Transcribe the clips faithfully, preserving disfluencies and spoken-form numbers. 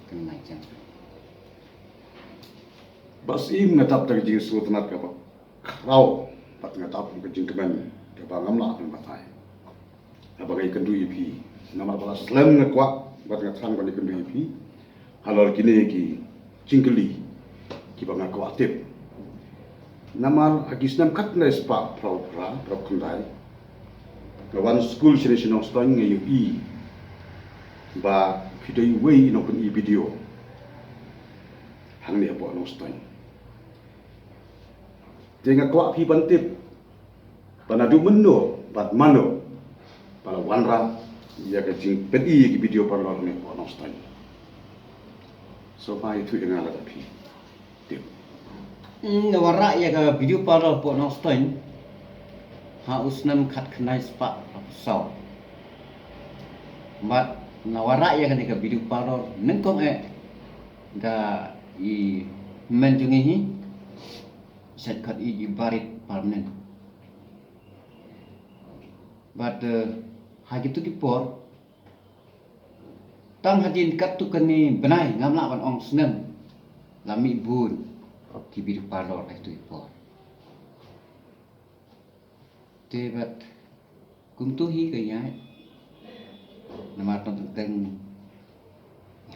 Khynnah jong. Ba shisien nga dap da ka jingsngewtynnat kaba khraw, bad nga dap ka jingkmen kaba ngam lah ban batai. Haba nga ïakynduh ïa phi, namar ba la slem nga kwah bad nga thrang ban ïakynduh ïa phi halor kine ki jingkylli kiba nga kwah tip. Namar ha ki snem khatkhyndai spah phra phra, phra khyndai, nga wan skul shane sha Nongstoiñ, nga ïohi ba phi dei uwei u nongpyni video hangne hapoh Nongstoiñ. Te nga kwah phi ban tip ba naduh mynno bad mano ba la wanrah ïa ka jingpyni ïa ki video parlor hangne hapoh Nongstoiñ. Sngewbha ïathuh ïa nga lada phi tip. Hmm, nga wanrah ïa ka video parlor hapoh Nongstoiñ ha u snem khatkhyndai spah phra phra saw. Bad nga wanrah ïa kane ka video parlor nyngkong eh da i hynmen jong ngi hi, Sait Khot Ïeit, i barit permanent. Bad, eh, ha kito ki por, tang hadien katto katne bnai, ngam lah ban ong snem, la mih bun ki video parlor ha kito ki por. Te bad kumto hi ka ïaid. Namar tang teng teng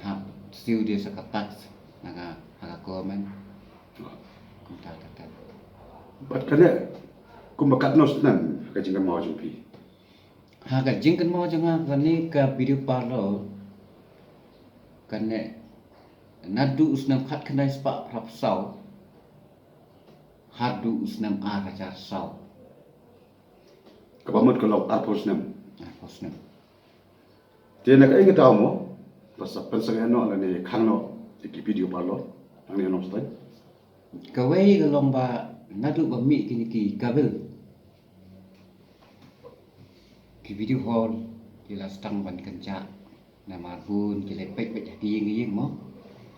hap siew de sa ka tax na ka, ha ka government. Kumta ka tax. Bad kane kumba katno snem ha ka jingkynmaw jong phi? Ha ka jingkynmaw jong nga, kane ka video parlor, kane naduh u snem khatkhyndai spah phra phra saw haduh u snem ar hajar saw. Kaba mut ka long arphew snem. Arphew snem. Te na kaei ka daw mo ba sa pynsangeh noh lane khang noh ïa ki video parlor hangne ha Nongstoiñ? Kawei ka long ba naduh ba mih kine ki cable, ki video hall ki la sdang ban kynjah. Namar bun ki leh peit peit ha ki ïing ïing mo,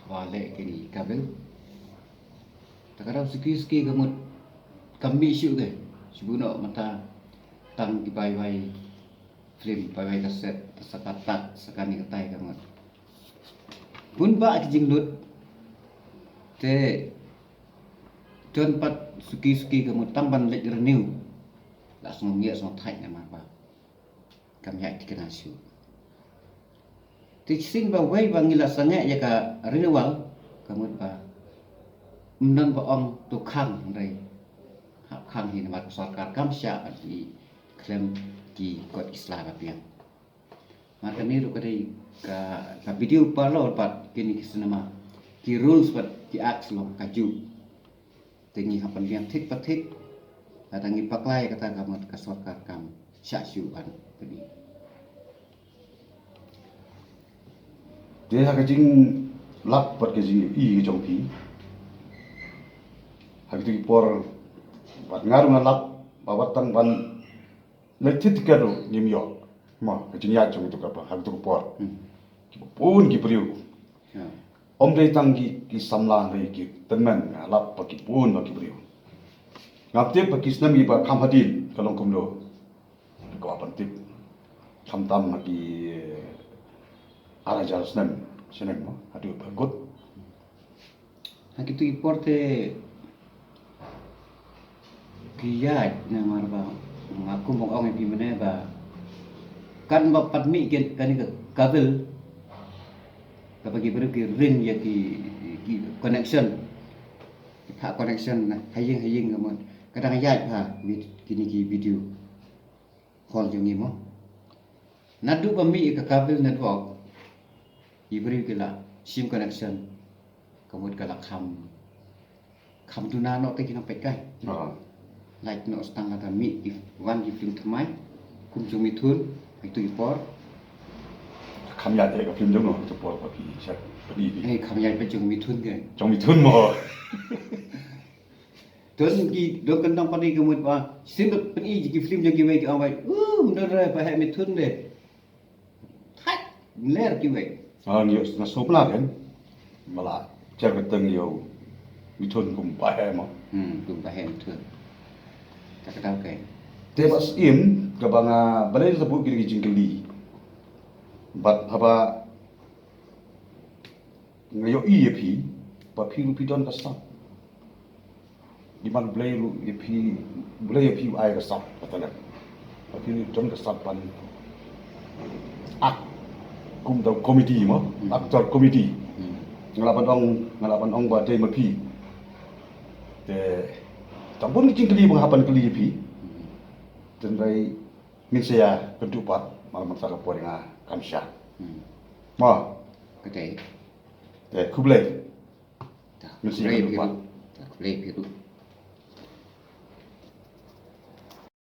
haba leh kine ki cable. Ta ka daw suki suki ka mut kam mih shuh ke. Shu buh noh mynta tang ki bai bai film, bai bai kaset, sa ka tax, sa kane katai ka mut. Bun bah ki jinglut. Te don pat suki suki ka mut tang ban leit renew, la sngewthuh sngewthuh namar ba kam ïaid thikna shuh. Te shisien ba wei ba ngi la sangeh ïa ka renewal, ka mut ba ym don ba ong to khang, hynrei hap khang hi namar ka sorkar kam shah ban ïohi khlem ki kot ki sla ba biang. Mar kane ruh ka dei ka, ka video parlor bad kine ki cinema, ki rules bad ki acts long kajuh. Te ngi hap ban biang thik pa thik. Lada ngi bakla ïa kata ka mut ka sorkar kam shah shuh ban pyni. Te ha ka jinglap bad ka jingïohi ka jong phi ha kito ki por, bad nga ruh nga lap ba wat tang ban leit thied tiket ruh ngim ïoh. Mo, ka jingïaid jong kito ka por, ha kito ka por. Hmm. Kiba bun ki briew. Ym dei tang ki, ki samla, hynrei ki tymmen, nga lap ba ki bun ba ki briew. Ngam tip ba ki snem kiba kham hadien ka long kumno. Ka kwah ban tip. Khamtam ha ki, eh, ar hajar snem snem mo, haduh ba kut. Ha kito ki por te ki ïaid namar ba nga kum ba ong ïa phi mynne ba katba pat mih kane ka cable, kaba ki briew ki ring ïa ki, ki connection, ki phah connection na ha ïing ha ïing ka mut ka dang ïaid ha kine ki video hall jong ngi mo. Naduh ba mih ka cable network, ki briew ki la shim connection, ka mut ka la kham, kham duna noh te ki nongpeit kai. Lait noh tang lada mih ki wan ki film thymmai kum Jong Mithun ha kito ki por. Kham ïaid eh ka film jong no ha kito ki por ba ki shah pynïaid. Eh, kham ïaid pat Jong Mithun ke. Jong Mithun mo. Don ki, don kyndong pat ka mut ba shisien ba pyni ki film jong kiwei ki ong ba, um, don re ba heh Mithun de. Thait ler kiwei. Ah, ngi ïoh na sop la kan. Mala cher ka teng ïoh Mithun kum ba heh mo. Hmm, kum ba heh Mithun. Ta ka daw kai. Te ba shisien kaba nga balei sa buh kine ki jingkylli. Bad haba nga ïohi ïa phi ba phi ruh phi don ka sap. Iman Blei ruh ïa phi, Blei ïa phi u ai ka sap, ka talent. Ba phi ruh don ka sap ban act kum da comedy mo, actor comedy. Nga lah ban ong, nga lah ban ong ba dei ma phi. Te tang bun ki jingkylli ba nga hap ban kylli ïa phi. Tynrai ngin sa ïa kynduh pat, malam mynta ka por nga kam sha. Mo. Ka dei. Te khublei. Ta Ngin sa ïa khublei kynduh phi pat. Ruh. Ta khublei phi Ruh.